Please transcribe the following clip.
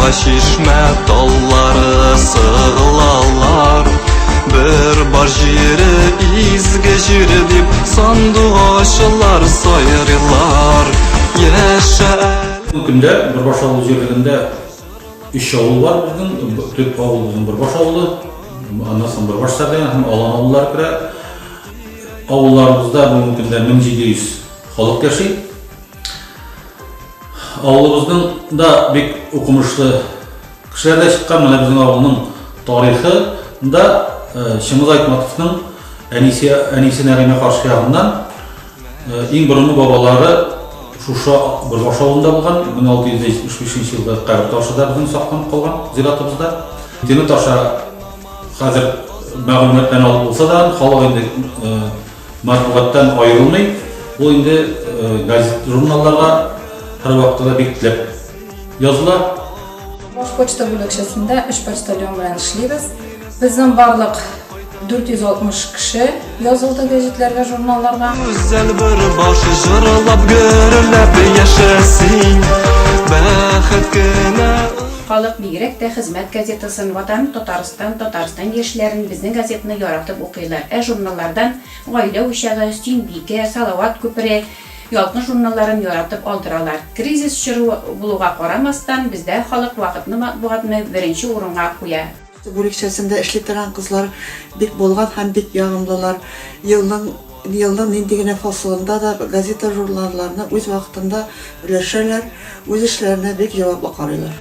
Елга чишмә таллары сыгылалар. Бер бар җире изге җир дип сандугачлар сайрыйлар. Яшә Бу көндә Бөрбаш авыл җирлегендә өч авыл бар безнең. Төп авыл безнең Бөрбаш авылы, аннан соң Бөрбаш Сәрдән һәм Алан авыллары керә. Авылларыбызда бүгенге көндә 1700 халык яши. Авылыбызның да бик укымышлы кешеләр дә чыккан. Менә безнең авылның тарихы да э, Чыңгыз Айтматовның әнисе, әнисе Нәгыймә карчык ягыннан э, иң борынгы бабалары шушы Бөрбаш авылында булган. 1675 елда кабер ташы да безнең сакланып калган зиратыбызда. Интернет аша хәзер мәгълүматларны алып булса да, халык инде э, Матбугаттан аерылмый, ул инде газет, журналларга һәрвакытта да бик теләп языла. Баш почта бүлекчәсендә өч почтальон белән эшлибез. Безнең барлык 460 кеше язылды гәҗитләргә, журналларга. Гүзәл бер баш җырлап гөрләп яшәсен, бәхет кенә. Халык бигрәк тә Хезмәт газетасын, Ватаным Татарстан, Татарстан яшьләрен, безнең газетаны яратып укыйлар. Ә журналлардан Гаилә учагы, Сөембикә, Салават күпере, Ялкын журналларын яратып алдыралар. Кризис чоры булуга карамастан, бездә халык вакытны матбугатны беренче урынга куя. Бүлекчәсендә эшли торган кызлар бик булган һәм бик ягымлылар. Елның елның нинди генә фасылында да газета-журналларны үз вакытында өләшәләр, үз эшләренә бик җаваплы карыйлар.